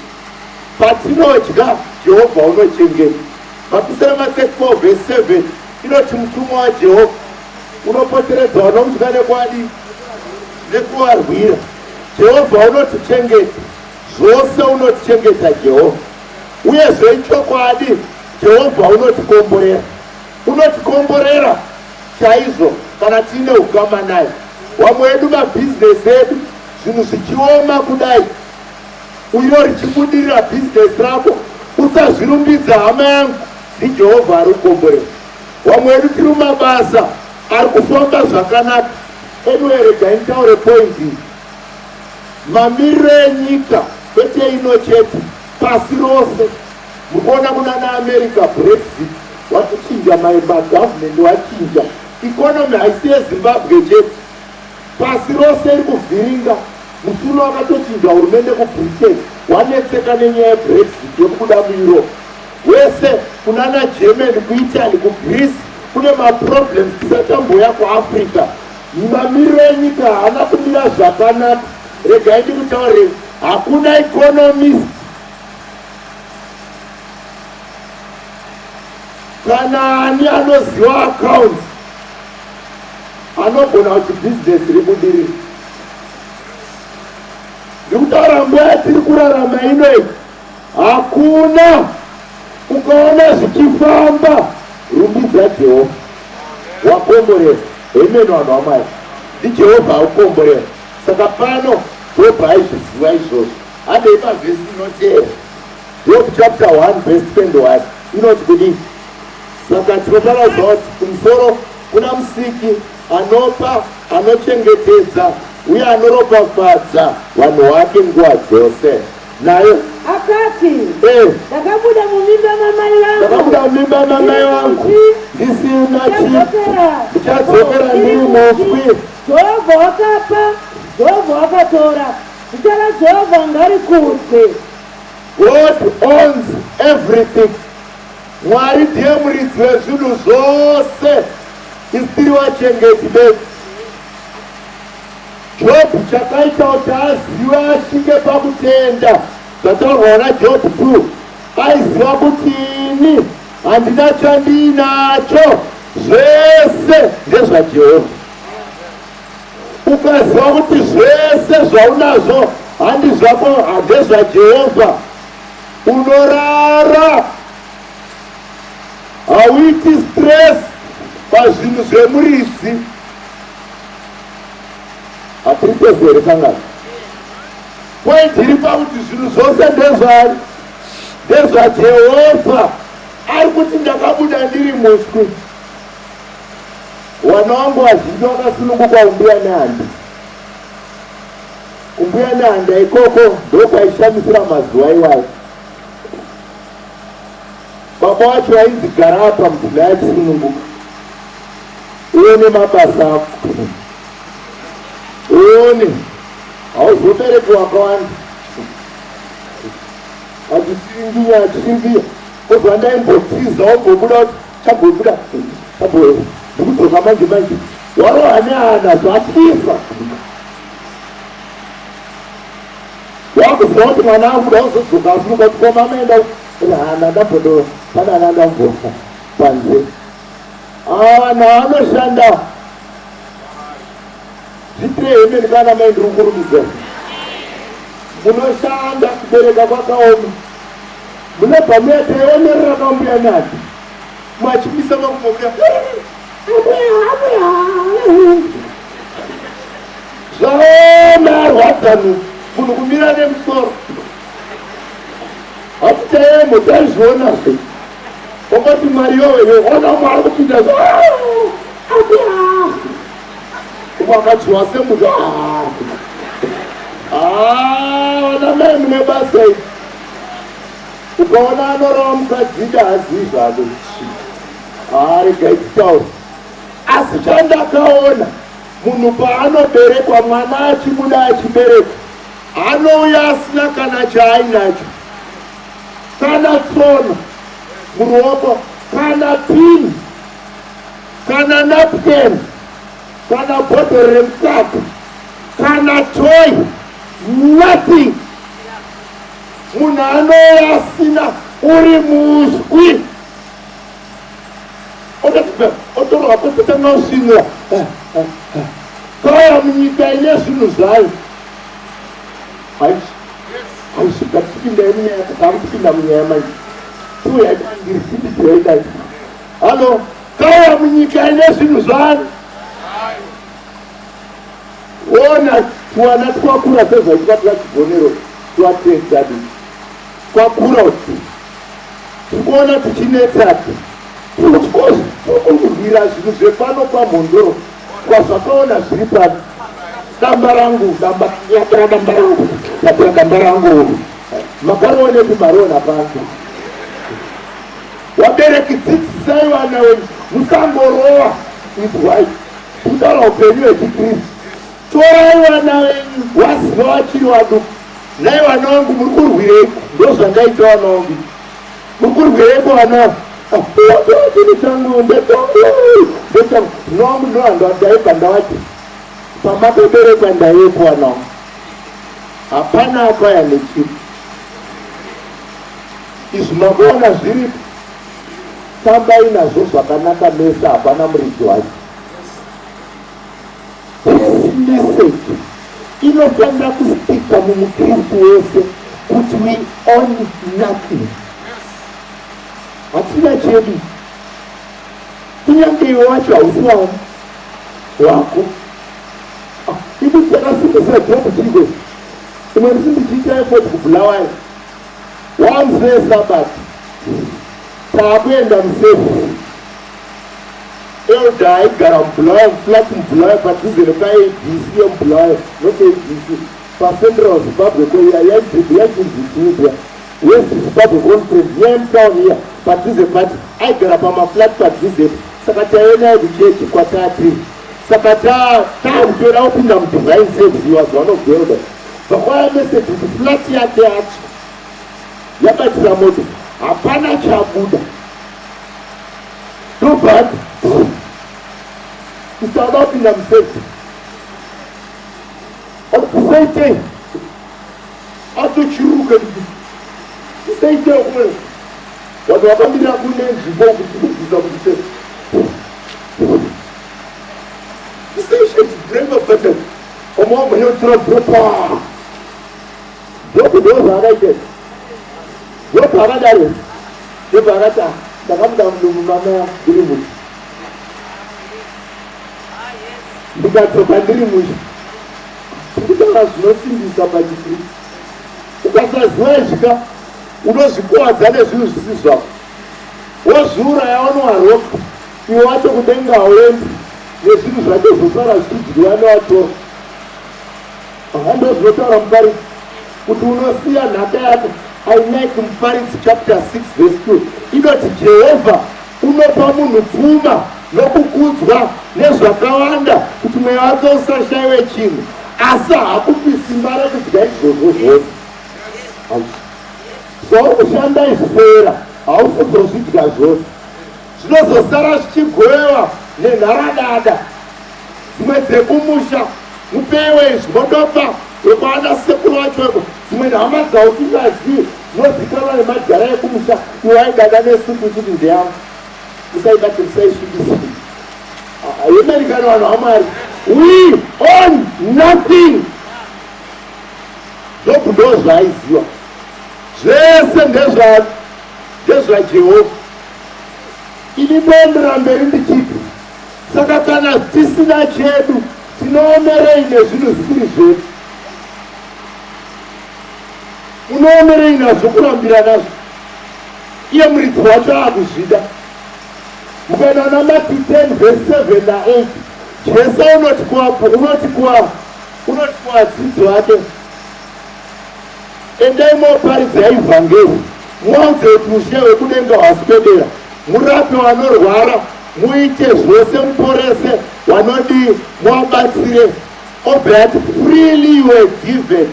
Patinodya, Jehovha unochengeta. Mapisarema 34 vhesi 7 inoti mutumwa waJehovha unopoteredza vanomutya nekwadi nekuvarwira. Jehovha unotichengeta zvose, unotichengeta Jehovha. Uyezve ichokwadi, Jehovha unotikomborera, unotikomborera chaizvo kana tiine ukama naye. Wamwe wedu mabhizinesi edu zvinhu zvichioma kudai, uyo richibudirira bhizinesi rako, usazvirumbidza hama yangu, ndiJehovha ari kukomborera. Wamwe wedu tiri mumabasa ari kufamba zvakanaka. Anyway, regai nditaure point iyi. Mamiriro enyika kwete ino chete, pasi rose. Muri kuona kunana America Brexit watochinja magovernment wachinja. Economy haisi yeZimbabwe chete. Pasi rose iri kuvhiringa. Musi uno wakatochinja hurumende kuBritain wanetseka nenyaya yeBrexit yekubuda muEurope. Wese kunana Germany, kuItaly, kuGreece kune maproblems tisatambouya kuAfrica. Mamiriro enyika haana kumira zvakanaka. Regai ndikutaurire, hakuna economist kana ani anoziva accounts anogona kuti bhizinesi ribudirire. Ndikutaura nguva yatiri kurarama inoyi, hakuna ukaona zvichifamba, rumbidza Jehovha wakomborera. Amen, vanhu vaMwari, ndiJehovha akukomborera. Saka pano Jobho aizviziva izvozvo. Handei pavhesi inoteera, Job chapter 1 verse 21 inoti kudii? Saka tinofanira kuziva kuti kumusoro kuna Musiki anopa, anochengetedza uye anoropafadza vanhu vake nguva dzose. Nayo Akati, Ndakabuda mumimba mamai vangu. Ndakabuda mumimba mamai vangu ndisina chi, ndichadzokera ndiri mufwi. Jehovha wakapa, Jehovha wakatora, zita raJehovha ngarikudzwe. God owns everything. Mwari ndiye muridzi wezvinhu zvose, isu tiri vachengeti bedzi. Jobhu chakaita kuti azive asvike pakutenda zvataurwa naJobhu 2, aiziva kuti ini handina chandiinacho, zvese ndezvaJehovha. Ukaziva kuti zvese zvaunazvo handi zvako, ndezvaJehovha, unorara, hauiti stress pazvinhu zvemuridzi. Hatiri tese here sangano? Point iri pakuti zvinhu zvose ndezvaari, ndezvaJehovha. Ari kuti ndakabuda ndiri muswi. Wana wangu vazhinji vakasununguka umbuya nehanda. Kumbuya nehanda ikoko ndokwaishamisira mazuva iwayo. Baba wacho vainzi gara apa mudzimai achisununguka, uone mabasa ako, uone hauzobereki wakawanda. Achishinginya achishinginya, ozva ndaimbotiza ombobuda kuti chambobuda ndikudzoka manje manje, warohwa nehana zvatyisa. Wakuziva kuti mwana akuda uzodzoka asununguka kuti ko mama enda hana ndambodo pane ana ndambofa panze. Vanhu vanoshanda zvitire hemeni kana mai ndiri kukurumidza. Munoshanda, kubereka kwakaoma. Munobva muya taionerera kambuya nadi. Mwachimisa makumbo muya. Zvaoma arwadza munhu kumira nemusoro. Hati taemo taizviona zve. Wakati mari yowe yo ona umwe ari kupinda umwe akachiwa semunhu. Vana mai mune basa iri. Ukaona anorova mukadzi ida hazivi zvake. Regai titaure. Asi chandakaona munhu paanoberekwa, mwana achibuda achiberekwa, anouya asina kana chaainacho, kana tsono muruoko, kana pini, kana napkin, kana bhodhoro remukaka, kana toy, nothing. Munhu anouya asina, uri muswi. Otorwa kototanga kusvinura. Kauya munyika ine zvinhu zvayo. Haisvika tichipinda munyaya, takupinda munyaya manje. Tiuya kwandiri tipitirei dai. Halo, kauya munyika ine zvinhu zvayo. Ona twana twakura sezvaitwa twachigonero twatedzadi. Twakura uti. Tikuona tichinetsana. Tiri kurwira zvinhu zvepano paMhondoro. Kwazvakaona zviri pano. Damba rangu, damba, yatora damba rangu, yatora damba rangu. Makarionepi mariona pano? Wabereki dzidzisai vana wenyu, musangorowa, inzwai kutaura upenyu hwechikristu. Torai vana venyu waziva vachiri vaduku. Nhai vana vangu muri kurwireiko? Ndozvandaita vana vangu. Muri kurwireiko vana vangu? Chinhu changu ndechangu ndechangu. No, no, ndaibva ndavati pamakaberekwa ndaivepo vana vangu. Hapana akauya nechinhu. Izvi makaona zviripo. Tambai nazvo zvakanaka mese hapana muridzi wacho. This message inofanira kustika mumukristu wese kuti we own nothing. Hatina chedu. Kunyange iwe wacho hausi wani wako. Ah, ibu chakasimbisa Job chiko. Imwe musi ndichiita effort kuBulawayo. Once weSabbath taakuenda muservice. Elder aigara muBulawayo, muflat muBulawayo, padhuze nepaABC yemuBulawayo, not ABC, paCentral Zimbabwe yaichinzi chii West Zimbabwe Conference iya yemutown iya padhuze pati aigara pamaflat padhuzepo saka taive naye kuchechi kwatatiri saka takutoda kupinda mudivine service he was one of the elders vakwaya message kuti flat yake yacho yabatira moto hapana chabuda ndobva ati isada kupinda muservice akusaitei atochiruka tisaitei kumwe vanhu vakamirira kune nzvimbo kuti kubvisa kuti sei tisaishe button omwe wamhanyotora bhupa Jobho ndozvaakaita izvi. Jobho akadaro. Jobho akati ah, ndakamuda mudumbu mamai ndiri mushe. Ndikadzoka ndiri mushe. Kutaura zvinosimbisa pachikristu. Ukasaziva izvi ka unozvikuwadza nezvinhu zvisi zvako. Wozviuraya wanowaroka. Iwe wacho kudenga hauendi nezvinhu zvacho zvosara zvichidyiwa nevatorwa. Aha, ndozvinotaura Muparidzi kuti unosiya nhaka yako. I like Muparidzi chapter 6 verse 2 inoti Jehovha unopa munhu pfuma nokukudzwa nezvakawanda kuti mweya wake usashaiwe chinhu, asi hakupi simba rekudya izvozvo zvose. Zvauri kushanda izvi hausi kuzozvidya zvose, zvinozosara zvichigovewa nenharadada. Dzimwe dzekumusha mupeiwe izvi modopa wekwaana sekuru vacho weko dzimwe hama dzausingazivi dzinozikanwa nemadhara ekumusha iwe aidada nesutu uchiti ndeyangu musaibate musaisvibise yemerikani vanhu vamwari we own nothing. Jobhu ndo zvaaiziva zvese ndezvaJehovha. Ini ndoenderera mberi ndichiti Saka kana tisina chedu tinoomerei nezvinhu zvisiri zvedu? Unoomerei nazvo kurambira nazvo? Iye muridzi wacho akuzvida. Mukaenda kuna Matthew 10 verse 7 na 8, Jesu unoti kuva unoti kuva unoti kuvadzidzi vake, endai moparidza ivhangeri, muvaudze kuti ushe hwekudenga hwaswedera, murape vanorwara, Muite zvose muporese wanodii muwabatsire obva ati freely you were given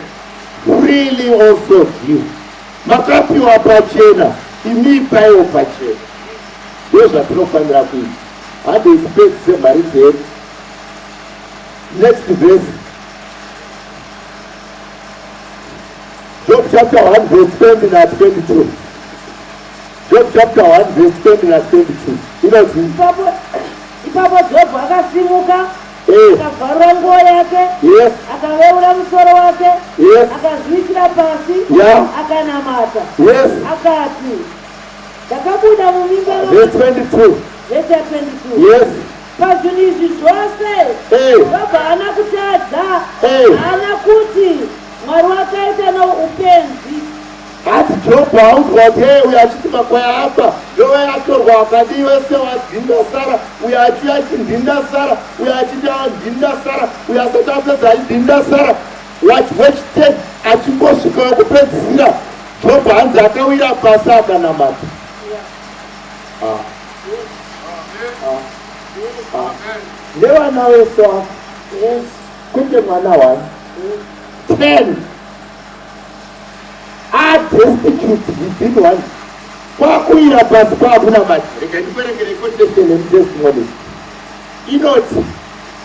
freely also give makapiwa pachena imi ipaiwo pachena ndo zvatinofanira kuita handei tipedzise mhari dzedu next verse Job chapter 1 verse 20 na 22 Job chapter 1 verse 20 na 22 inoti Ipapo ipapo Jobho akasimuka akabvarura nguo yake akaveura musoro wake akazviwisira pasi akanamata akati ndakabuda mumimba Verse 22. Verse ya 22 Pazvinhu izvi zvose Jobho haana kutadza haana kuti Mwari wakaita noupenzi. Hanzi Jobho audzwa kuti hey, uyo achiti makwai afa, Ndovayatorwa vakadii vese vadhinda sara, uyo achiuya achindhinda sara, uyo achiti andhinda sara, uyo asati apedza achidhinda sara. Wechiten achingosvika wekupedzisira, Jobho hanzi akawira pasi akanamata. Ah. Ah. Ah. Nevana vese wako. Kwete mwana one. 10 are destitute within one kwakuira pasi kwakunamata. Rega ndikuverengere quotation yemutestimonies inoti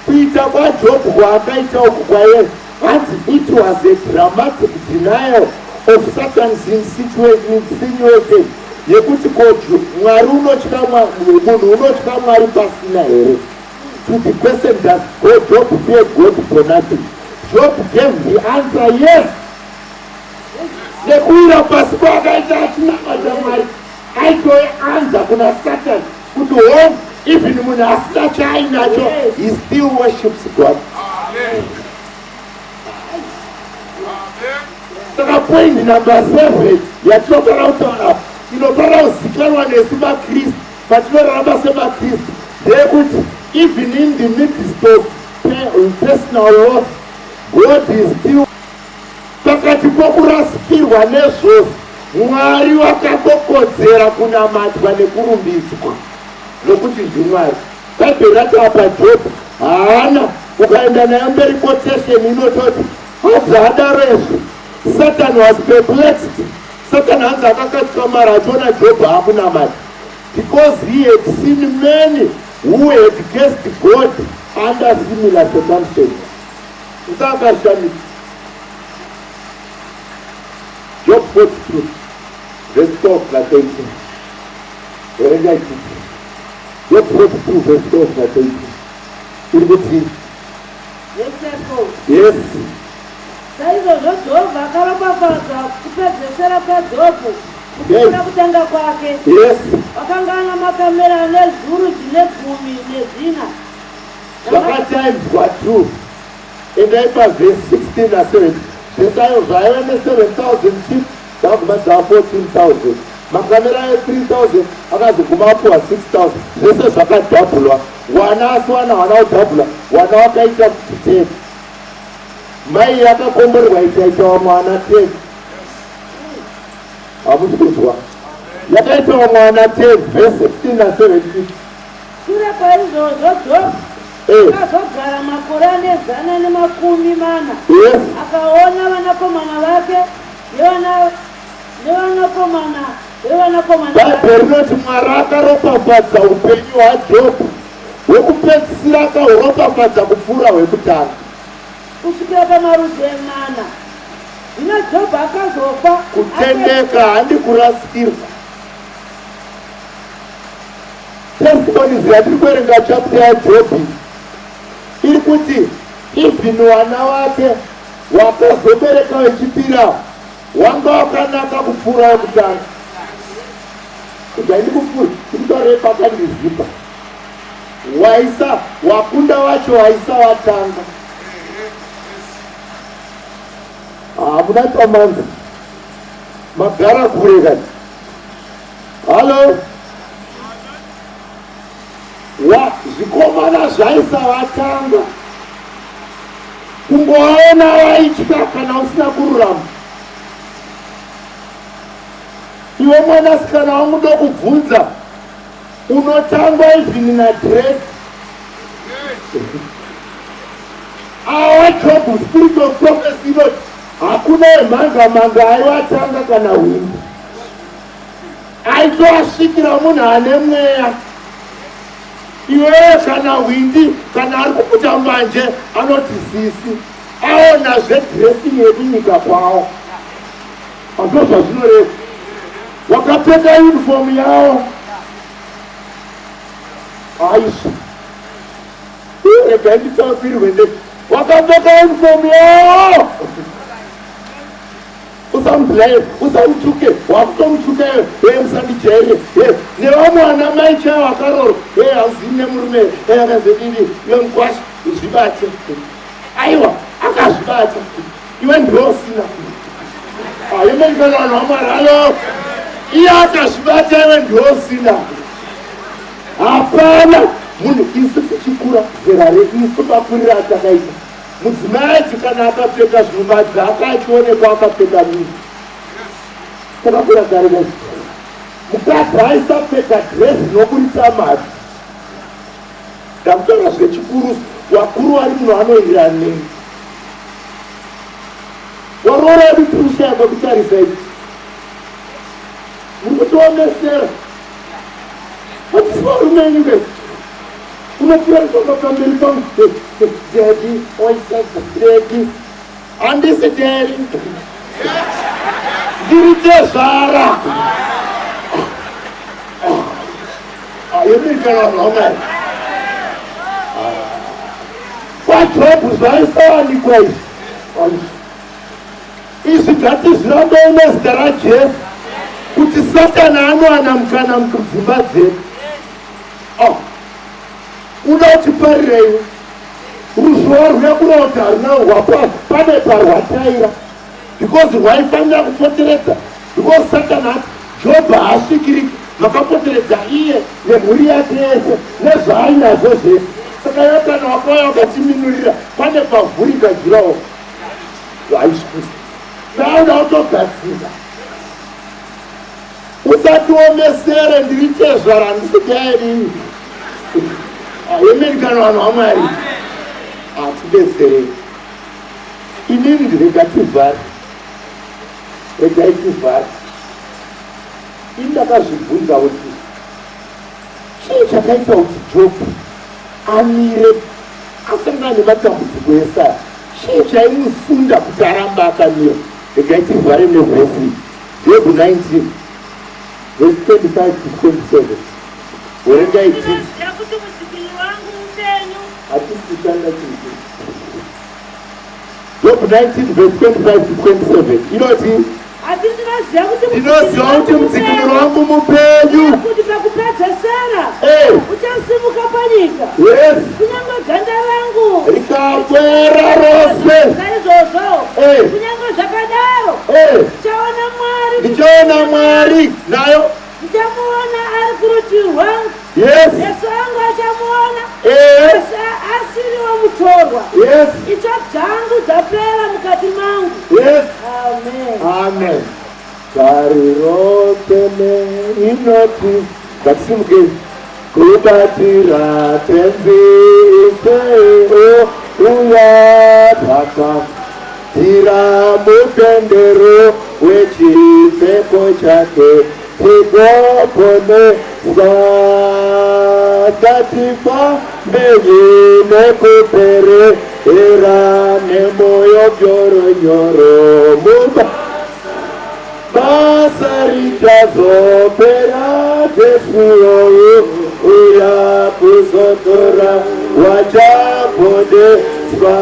kuita kwaJobhu kwaakaita uku kwaive hanzi it was a dramatic denial of Satan's insinuation yekuti ko Mwari unotya munhu unotya Mwari pasina here? To the question does God Job fear God for nothing? Job gave the answer yes. Nekuwira pasi kwaakaita achinamata Mwari aitoanza kuna Satan kuti home even munhu asina chaainacho he still worships God. Saka point number 7 yatinofanira kutaura inofanira kuzikanwa nesu maKristu patinorarama semaKristu ndeyekuti even in the midst of personal loss God is still pakati pokurasikirwa nezvose. Mwari wakakokodzera kunamatwa nekurumbidzwa nokuti ndiMwari. Bhaibheri rati apa Jobho haana ukaenda nayo mberi quotation inototi hanzi adaro izvi Satan was perplexed. Satan hanzi akakatyamara achiona Jobho akunamata because he had seen many who had cursed God under similar circumstances. Usakashamisa. Job 42 verse 12 na 13. Verenga ichiti. Job 42 verse 12 na 13. Iri kuti Yes. Saizvozvo Jehovha akaropafadza kupedzesera kwaJobho kupfuura kutanga kwake. Yes. Wakanga ana makamera ane zviuru zvine 14. Zvakataimzwa 2. Endai pavhesi 16 na 17. Zvese ayo zvaive ne 7000 sheep dzakaguma dzava 14000. Makamera ayo 3000 akazoguma apuwa 6000. Zvese zvakadhabhulwa. Wana asi wana wana kudhabhula. Wana wakaita kuti 10. Mai yakakomborerwa ikaita vamwe ana 10. Hamusi kunzwa? Yakaita vamwe ana 10 verse 16 na 17. Shure kwaizvozvo Jobho akazogara makore ane 140. Akaona vanakomana vake nevanakomana vevanakomana vake. Bhaibheri rinoti Mwari akaropafadza upenyu hwaJobho hwekupedzisira akahuropafadza kupfuura hwekutanga. Kusvikira pamarudzi emana. Zvino Jobho akazofa. Kutendeka handi kurasikirwa. Testimonies yatiri kuverenga chapter yaJobhi iri kuti even wana wake wakazobereka wechipira wanga wakanaka kupfuura wekutanga. Kudai ndikupfuura ndikutaurei pakandizipa waisa wakunda wacho waisa watanga. Hamuna chamanzi magara kure kani. Hallo wa zvikomana zvaisavatanga kungovaona vaitya kana usina kururama. Iwe mwanasikana wangu ndokubvunza unotangwa even nadred awa Job spirit of prophecy inoti hakuna wemhanga mhanga aivatanga kana hwindi. Aitoasvikira munhu ane mweya. Iwewe kana hwindi kana ari kuputa mbanje anoti sisi aona zvedressing yekunyika kwawo. Hazvo zvazvinoreva. Wakapfeka uniform yawo. Aisha. Regai nditaurirwe ndege. Wakapfeka uniform yawo. Usamublaye, usamutuke, wakutomutuka iwe, hee musandijairire, hee nevamwe ana mai chaivo vakarorwa, hee hauzivi nemurume, hee akazodini, iwe mukwasha, uzvibate. Aiwa, akazvibata, iwe ndiwe usina. Amen, kana vanhu vaMwari, halo. Iye akazvibata iwe ndiwe usina. Hapana munhu isu tichikura zera reisu makuriro atakaita mudzimai acho kana akapfeka zvinhu aka achionekwa akapfeka mini takakura kare kaizvi mukadzi aisapfeka dress rinoburitsa mabvi ndakutaura zvechikuru wakuru wari munhu anoenderana neni waroora yedu tiri kushaya kwekutarisa ichi muri kutiomesera hatisi varume enyu ke unopfuura kufamba pamberi pangu daddy oisasa daddy handisi daddy ndiri tezvara yemikana vanhu vamwari kwajobhu zvaisawanikwa izvi Izvi ngatizvirambei nezita raJesu kuti Satani anowana mukana mudzimba dzedu. Oh, uda kutiparira iwe ruzhowa rwuya kurota haruna rwapa pane parwataira because rwaifanira kupoteredza because Satani ati Jobho haasvikiriki makapoteredza iye nemhuri yake yese nezvaainazvo zvese saka Satani wakauya wakachiminurira pane pavhurika jurawo Dauda utogadzira usatiomesere ndiri tezvara handisi dadi amen kana vanhu vamwari atibetserei inini ndirega tivhare regai tivhare ini ndakazvibvunza kuti chii chakaita kuti jobhu amire asangana nematambudziko ese aya Chii chaimusunda kuti arambe akamira? Regai tivhare nevhesi iyi. Jobhu 19 vhesi 25 to 27. Verengai tisi. Ndinoziva kuti mudzikinuri wangu mupenyu. Hatisi kushanda chinhu. Jobhu 19 vhesi 25 to 27 inoti Asi ndinoziva kuti ndinoziva kuti mudzikinuri wangu mupenyu kuti pakupedzesera eh. uchasimuka panyika. Yes. Kunyange ganda rangu rikapera rose saizvozvo eh. kunyange zvakadaro eh. ndichaona Mwari, ndichaona Mwari nayo ndichamuona ari kurutivi rwangu. Yes. Meso angu achamuona. Eh. Asi asiri womutorwa. Yes. Itsvo dzangu dzapera mukati mangu. Yes. Amen. Amen. Tariro tsvene inoti ngatisimukei kubatira tenzi Ishe uya takabatira mupendero wechipfeko chake Tigoponeswa ngatifambei nekuperera nemoyo nyoro nyoro muba basa richazopera Jesu uya kuzotora wachaponeswa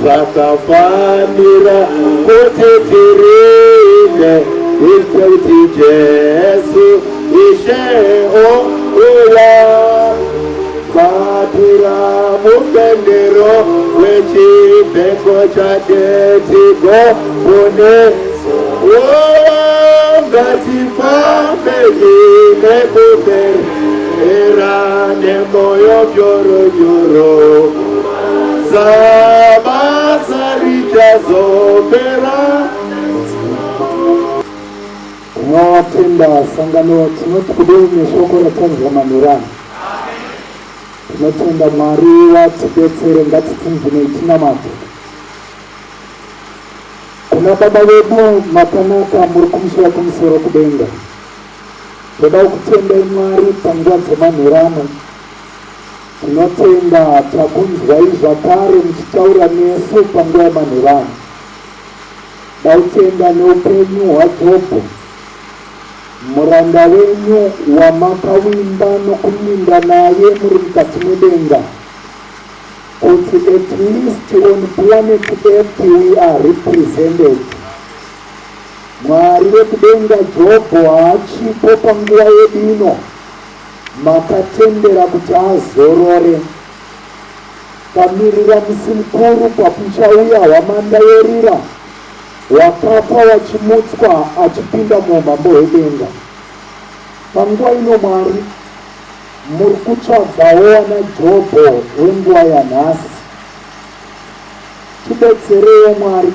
zvakafanira kuti tirinde Ite kuti Jesu Ishe ouya batira mupendero wechipfeko chake tigoponeswa ngatifambei nekuperera nemoyo nyoro nyoro sabasa richazopera Tinotenda sangano tinoti kudei neshoko ratanzwa manheru ano. Tinotenda Mwari vatibetsere ngatitsinzinei tinamate. Kuna Baba vedu makanaka muri kumusoro kumusoro kudenga. Toda kukutendai Mwari panguva dzemanheru ano. Tinotenda takunzwai zvakare muchitaura nesu panguva yemanheru ano. Dautenda neupenyu hwaJobho, muranda wenyu wamakavimba nokuminda naye muri mukati medenga, kuti at least on planet earth we are represented. Mwari vekudenga, Jobho haachipo panguva yedu ino, makatendera kuti azorore. Tamirira musi mukuru pakuchauya hwamanda yorira. Wakafa wachimutswa achipinda muumambo hwedenga. Panguva ino Mwari, muri kutsvagawo wana Jobho wenguva yanhasi. Tibetsereiwo Mwari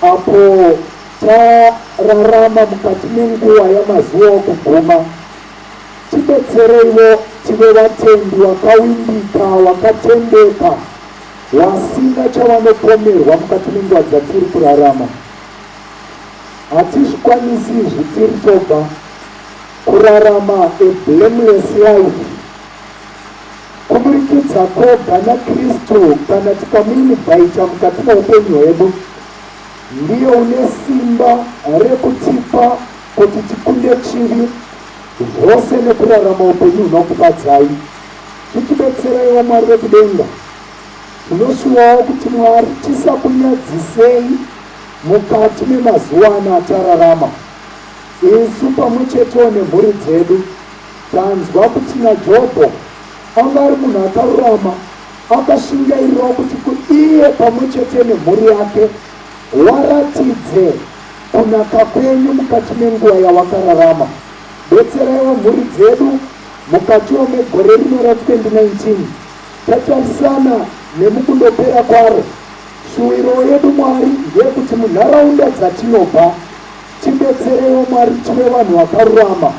apo tararama mukati menguva yamazuva okuguma. Tibetsereiwo tive vatendi wakawimbika, wakatendeka, Vasina chavanopomerwa mukati menguva dzatiri kurarama. Hatizvikwanisi izvi tiri toga kurarama a blameless life kuburikidza kwoga naKristu kana tikamuinvhaita mukati meupenyu hwedu. Ndiye une simba rekutipa kuti tikunde chivi zvose nekurarama upenyu hunokufadzai. Chitibetseraiwo Mwari vekudenga. Tinoshuwawo kuti Mwari tisakunyadzisei mukati memazuva ano atararama. Isu pamwe chetewo nemhuri dzedu tanzwa kuti naJobho anga ari munhu akarurama akashingairirawo kuti iye pamwe chete nemhuri yake waratidze kunaka kwenyu mukati menguva yawakararama. Betseraiwo mhuri dzedu mukatiwo megore rino ra 2019 tatarisana nemukundopera kwaro. Shuwiro yedu Mwari ndeyekuti munharaunda dzatinobva tibetsereiwo Mwari tive vanhu vakarurama.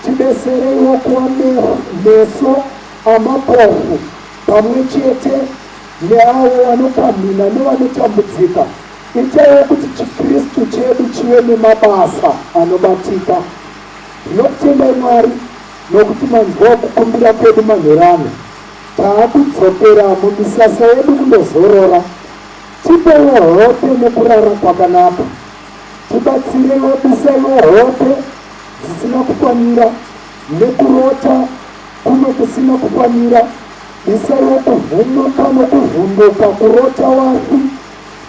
Tibesereiwo kuva meso amapofu pamwe chete neavo vanokamhina nevanotambudzika. Itaiwo kuti chiKristu chedu chive nemabasa anobatika. Ndinokutendai Mwari nokuti manzwawo kukumbira kwedu manheru ano. Taakudzokera mumisasa yedu kundozorora. Tipewo hope nekurara kwakanaka. Tibatsireiwo, bisaiwo hope dzisina kufanira nekurota kumwe kusina kufanira. Bisaiwo kuvhumuka nokuvhunduka kurota wafi.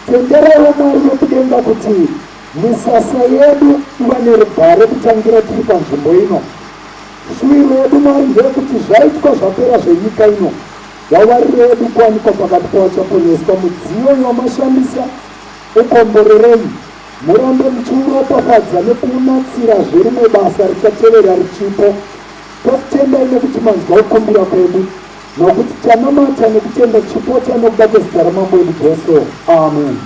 Tenderaiwo Mwari vekudenga kuti misasa yedu iva nerugare kutangira tiri panzvimbo ino. Shuwiro yedu Mwari ndeyekuti zvaitwa zvapera zvenyika ino, vavariro yedu kuwanikwa pakati pavachaponeswa. Mudziyo wamashandisa ukomborerei, murambe muchiuropafadza nekuunatsirazve rimwe basa richatevera richipo. Tokutendai nekuti manzwa kukumbira kwedu, nokuti tanamata nekutenda chipo chanokuda kwezita raMambo wedu Jesu. Amen.